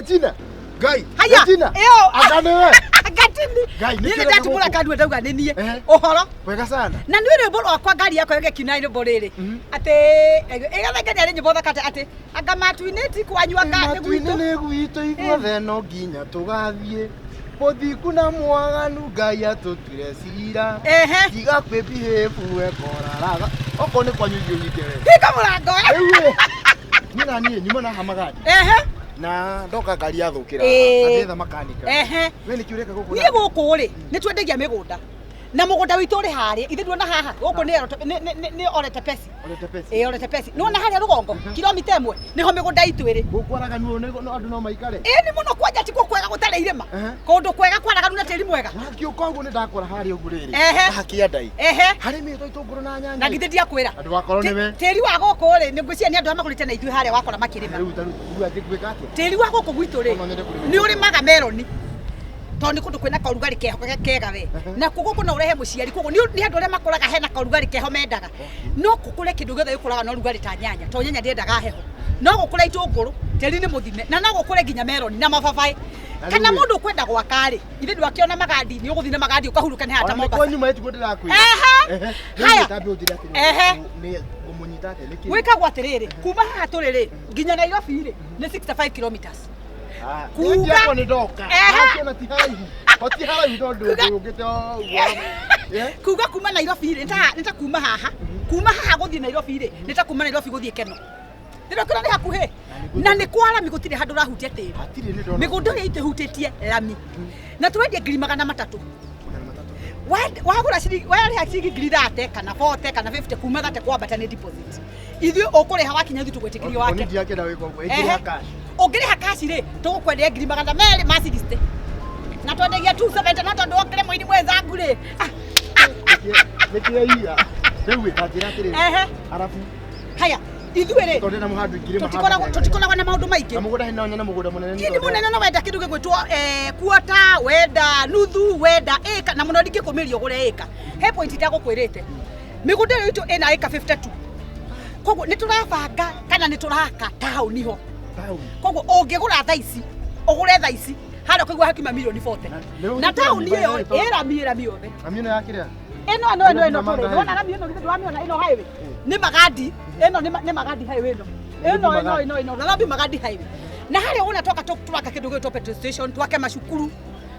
Regina. Ngai. Haya, Regina. ĩyo. Anga nĩwe. Ngatini. Ngai, nĩ Niĩ kĩrĩa nĩndatumũra gũkũ. kanua ndauga nĩ niĩ. Ehe. Ũhoro. Wega sana. Na nĩ rwĩmbo rwakwa ngari yakwa ĩgĩkina rwĩmbo rĩrĩ. Atĩ ĩgathengania nĩ nyĩmbo thaka atĩ anga matu-inĩ ti kwanyu anga nĩ Matu-inĩ gwitũ. nĩ gwitũ ithuothe no nginya tũgathiĩ mũthingu na mwaganu Ngai atũtuire cira. Ehe. Tiga kwĩbihĩbu wekoraraga okorwo nĩ kwanyu ithiĩ ũhinge we. Hinga mũrango. Rĩu ĩ, niĩ na niĩ nyuma na Hamagadi Ehe. na ndoka ngari yathũkĩra Ĩĩ. na ndĩretha makanika. Ehe. We nĩkĩ ũreka gũkũ? Niĩ gũkũ rĩ nĩ twendagia mĩgũnda. Na mũgũnda witũ ũrĩ harĩa ithe nduona haha gũkũ nĩ nĩ Orete Pesi. Orete Pesi. Ĩĩ Orete Pesi. Nĩwona harĩa rũgongo kilomita 1 nĩho mĩgũnda itũ ĩrĩ. Gũkũ araganu andũ no maikare. Ĩĩ nĩ mũno kwanja tikuo kwega gũtarĩ irĩma. Ehe. Kũndũ kwega kwaraganu na tĩri mwega. Wakiũka ũguo nĩ ndakora harĩa ũguo rĩrĩ. Ehe. Haha kĩandai. Ehe. Harĩmĩtwo itũngũrũ na nyanya. Na githĩ ndiakwĩra. Andũ wakorwo nĩwe. Tĩri wa gũkũ rĩ nĩ ngwĩciria nĩ andũ arĩa magũrĩte na ithuĩ harĩa wakora makĩrĩma. Rĩu ta rĩu rĩu atĩ gwĩka atĩa? Tĩri wa gũkũ gwitũ rĩ No nyende kũrĩma. nĩ ũrĩmaga meroni tondũ nĩ kũndũ kwĩna kaũrugarĩ keho kega we na kũguo kũna ũrehe mũciari koguo nĩ andũ arĩa makũraga hena kaũrugarĩ keho mendaga no kũkũre kĩndũ gĩothe gĩkũraga na ũrugarĩ ta nyanya tondũ nyanya ndĩendaga heho no gũkũre itũngũrũ tĩri nĩ mũthime na no gũkũre nginya meroni na mababaĩ Na kana rĩu ĩ- mũndũ ũkwenda gwaka rĩ ithe ndwakĩona magandi nĩ ũgũthiĩ na magandi ũkahurũka nĩ haha ta Ona nĩ Mombasa kwanyuma ĩtiguo ndĩrakwĩra. Ehe. Ehe. Haya. Rĩu tambe ũnjĩre atĩrĩrĩ, Ehe. nĩ ngũmũnyita atĩa? Nĩkĩ? Gwĩkagwo atĩrĩrĩ kuma haha tũrĩ rĩ nginya Nairobi rĩ nĩ 65 kilometers. Ah, Kuga- nĩ nĩ ndoka. Ehe. Ndakĩona ti haraihu. Ho ti haraihu tondũ Kuga- ũkĩte o ũguo. Eh? Kuga kuma Nairobi rĩ nĩ ta kuma haha kuma haha gũthiĩ Nairobi rĩ nĩ ta kuma Nairobi gũthiĩ Keno. Ndĩrakĩona nĩ hakuhĩ na nĩ kwa rami gũtirĩ handũ ũrahutia tĩri. Hatirĩ nĩ ndona. Mĩgũnda ĩrĩa itũ ĩhutĩtie rami na tũrendia 300,000. 300. Wagũra ciringi warĩha ciringi 30,000 kana 40 kana 50 kuma 30 kwambata nĩ deposit. Ithuĩ ũkũrĩha wakinya ithuĩ tũgwĩtĩkĩria Oni wake. ndiakĩenda wĩka ũguo. Ehe. Ĩngĩrĩha cash. Ũngĩrĩha cash rĩ tũgũkwenderia 260,000 na twendagia 270 no tondũ wokire mũini mwenzangu rĩ. Ah, Nĩkĩraiya. Rĩu ĩ, ta njĩra atĩrĩrĩ. Ehe. Arabu Haya ithuĩ rĩ tondũ ndĩna mũhandũ ingĩrĩma tũtikoragwo handũ tũtikoragwo na maũndũ Na maingĩ. mũgũnda hena nyone mũgũnda mũnene nĩ Ini tondũ- mũnene no wenda kĩndũ gĩgwĩtwo kuota wenda nuthu wenda ĩka na mũno ndingĩkũmĩria ũgũre ĩka. He point ndagũkwĩrĩte mĩgũnda ĩyo itũ ĩna ĩka 52 koguo nĩ tũrabanga kana nĩ tũraka taũni ho. Taũni. Koguo ũngĩgũra thaa ici ũgũre thaa ici harĩa ũkaigua hakiuma mirioni 40. Rĩu Na taũni ĩyo nyũmba ĩno ĩ rami ĩ rami yothe. Rami ĩno ya kĩrĩa? Ĩno ĩno ĩno ĩno Ĩno tũrĩ nginya wona rami ĩno githĩ ndũramĩona ĩno highway nĩ Magadi ĩno nĩ Magadi highway ĩno ĩno ĩno ĩno ĩno Nairobi Magadi highway na harĩa wona twaka twaka kĩndũ gĩgwĩtwo petrol station twake macukuru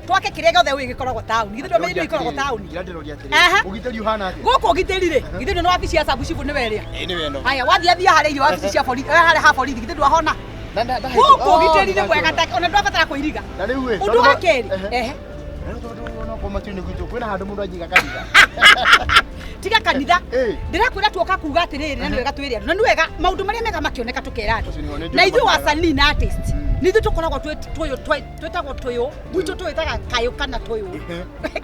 twake kĩrĩa gĩothe wĩ gĩkoragwo taũni githĩ ndũmenye indo ikoragwo taũni. Ngira ndĩroria Ehe. atĩrĩrĩ. Ũgitĩri ũhana atĩa? Gũkũ ũgitĩri rĩ githĩ ndũ nĩ wabici ya sabu chifu nĩwe ĩrĩa. Ĩĩ nĩwe ĩno. Haya wathiĩ athia harĩa irio wabici cia borithi harĩa ha borithi githĩ ndwahona. Na Gũkũ ũgitĩri nĩ mwega ta ona ndwabatara kũiriga. Na rĩu ĩ, Ũndũ tondũ wa ma- kerĩ Ehe. ehe Na rĩu tondũ onokorwo matu-inĩ gwitũ kwĩna handũ mũndũ anjiga kanitha. Tiga kanitha. Ĩĩ. Ndĩrakwĩra tuoka kuga atĩrĩrĩ na nĩ wega twĩre andũ na nĩ wega maũndũ marĩa mega makĩoneka tũkera andũ. Ũcio nĩguo, nĩ Na ithuĩ njũĩ wasanii na artist nĩ ithuĩ tũkoragwo twĩ tũyũ twĩtagwo tũyũ gwitũ tũwĩtaga kayũ kana tũyũ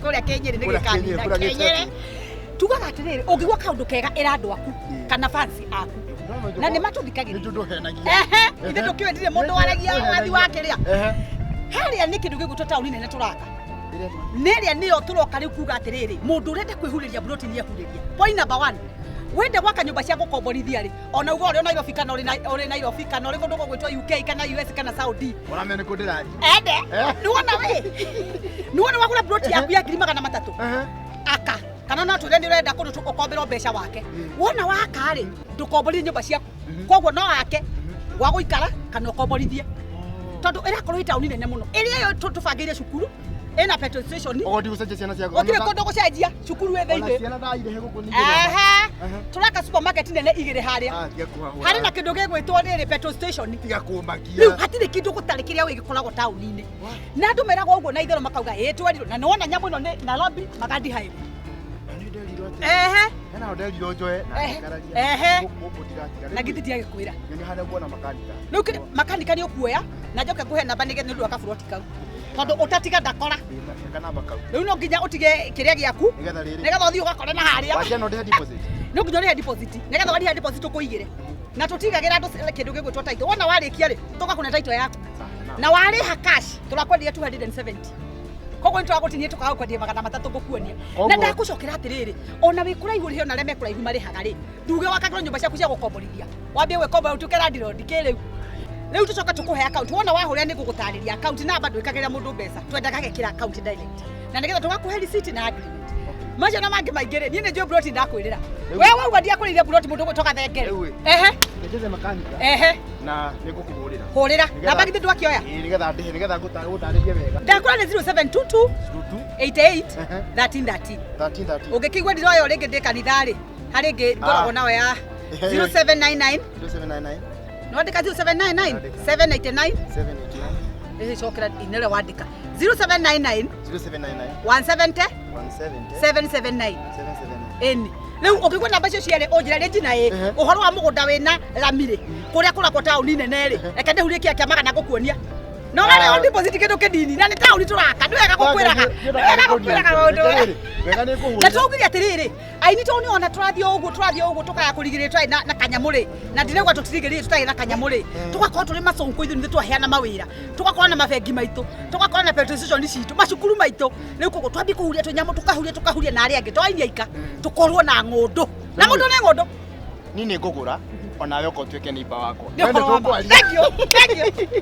kũrĩa Kĩnyĩrĩ nĩ Kũrĩa gĩkanitha Kĩnyĩrĩ, kũrĩa Kĩnyĩrĩ. gĩceki. Tugaga atĩrĩrĩ ũngĩgua kaũndũ kega ĩra andũ aku kana fans aku na nĩ matũthikagĩrĩria. Nĩ njũĩ ndũhenagia. Ehe ithuĩ ndũkĩũĩ ndirĩ mũndũ waragia wathi wa kĩrĩa. Ehe. Harĩa nĩ kĩndũ gĩgwĩtwo taũni nene tũraka. Ĩrĩa Nĩ ĩrĩa nĩyo tũroka rĩu kuga atĩrĩrĩ mũndũ ũrenda kwĩhurĩria mburoti nĩ ehurĩria. Point number one wende gwaka nyũmba cia gũkomborithia rĩ ona uga ũrĩ o Nairobi kana ũrĩ Nairobi kana ũrĩ kũndũ gũgwĩtwo UK kana US kana Saudi. Ũramenya nĩ kũ ndĩrathiĩ. Ende Eh. nĩwona we nĩwona wagũra mburoti yaku ya 300,000. Ehe. Aka kana no twĩre nĩ ũrenda kũndũ ũkomberwo mbeca wake wona waka rĩ ndũkomborithie nyũmba ciaku koguo no wake gwa gũikara kana ũkomborithie tondũ ĩrakorwo ĩ taũni nene mũno ĩrĩa ĩyo tũbangĩire cukuru ĩna petrol station. Ũguo ndigũcenjia ciana ciaku. Gũtirĩ kũndũ gũcenjia cukuru ĩ Ona thĩinĩ. ciana ndairehe gũkũ ningĩ. Ehe. Ehe. Tũraka supermarket nene igĩrĩ harĩa Ah, tiga kũhahũra. harĩ na kĩndũ gĩgwĩtwo rĩrĩ petrol station. Tiga kũmakia. Rĩu hatirĩ kĩndũ gũtarĩ kĩrĩa wĩ gĩkoragwo taũni-inĩ na andũ meragwo ũguo na itherũ makauga ĩ twerirwo na nĩwona nyamũ ĩno nĩ Nairobi Magadi highway. Na nĩ nderirwo atĩrĩ. Ehe. Hena handũ nderirwo njoe na Ehe. ngĩkararia. Ehe. Gũkũ ndiratiga. Na githĩ ndiagĩkwĩra. Nĩ harĩa nguona makanika. Rĩu kĩrĩ makanika nĩ ũkuoya na njoke ngũhe namba nĩgetha nĩ ũndũ wa kaburoti kau tondũ ũtatiga ndakora. Ndĩna kanamba kau. Rĩu no nginya ũtige kĩrĩa gĩaku Nĩgetha rĩrĩ. nĩgetha ũthiĩ ũgakore na harĩa. Wacia no ndĩhe deposit. No nginya ũrĩhe deposit nĩgetha warĩha deposit ũkũigĩre na tũtigagĩra andũ kĩndũ gĩgwĩtwo title wona warĩkia rĩ tũgakũne title yaku na warĩha cash tũrakwenderia 270 koguo nĩ tũragũtinia tũkaga kwendia 300 ngũkuonia. Na Koguo- ndagũcokera atĩrĩrĩ ona wĩ kũraihu ũrĩhe ona arĩa me kũraihu marĩhaga rĩ nduge wakagĩrwo nyũmba ciaku cia gũkomborithia wambie gwĩkombora ũtuĩke landlord kĩrĩu. Rĩu tũcoke tũkũhe account. Wona wahũrĩra nĩ ngũgũtarĩria account namba, ndwĩkagĩra mũndũ mbeca, twendaga gekĩra account direct na nĩgetha tũgakũhe receipt na agreement. Macio na mangĩ maingĩ rĩ, niĩ nĩ njũĩ plot ndakwĩrĩra. We wauga ndiakũrĩire plot, mũndũ ũgwĩtwo Gathengere. Rĩu ĩ. Ehe. Nĩnjethe makanika. Ehe. Na nĩngũkũhũrĩra. Hũrĩra namba, githĩ ndwakĩoya? Ĩĩ, nĩgetha ndĩhe, nĩgetha ngũtarĩrie wega. Ndakũra nĩ 0722 Rutu. 88 Ehe. 13 13. 13 13. Ũngĩkĩigua ndiroya o rĩngĩ ndĩ kanitha rĩ, harĩ ĩngĩ ngoragwo nayo ya 0799. 0799. Nĩwandĩka 0799 789. 789. Ĩhĩ, cokera inere wandĩka 0799 0799 170 170 779. 779. Ĩni, rĩu ũngĩigua namba icio cierĩ ũnjĩre rĩnji na ĩ ũhoro wa mũgũnda wĩna rami rĩ, kũrĩa kũrakwo taũni nene rĩ, reke ndĩhurie kĩa kĩa magana ngũkuonia no Ah. rĩu deposit kĩndũ kĩnini na nĩ taũni tũraka. Nĩ wega gũkwĩraga, nĩ wega gũkwĩraga maũndũ Wega nĩ ngũhũrĩra. Na twaugire atĩrĩrĩ, aini tondũ nĩ ona tũrathiĩ o ũguo, tũrathiĩ o ũguo, tũkaya kũrigĩrĩria tũtarĩ na kanyamũ rĩ, na ndirauga tũtirigĩrĩrie tũtarĩ na kanyamũ rĩ, tũgakorwo tũrĩ macũngũ ithuĩ nĩ twaheana mawĩra, tũgakorwo na mabengi maitũ, tũgakorwo na petrol station citũ, macukuru maitũ. Rĩu koguo twambie kũhuria tũnyamũ, tũkahuria, tũkahuria na arĩa angĩ to aini aika, tũkorwo na ng'ũndũ na mũndũ nĩ ng'ũndũ. Niĩ nĩ ngũgũra onawe oka ũtuĩke neighbor wakwa. Nĩ ũhoro wa ma. Tũkwaria. Thank you, thank you.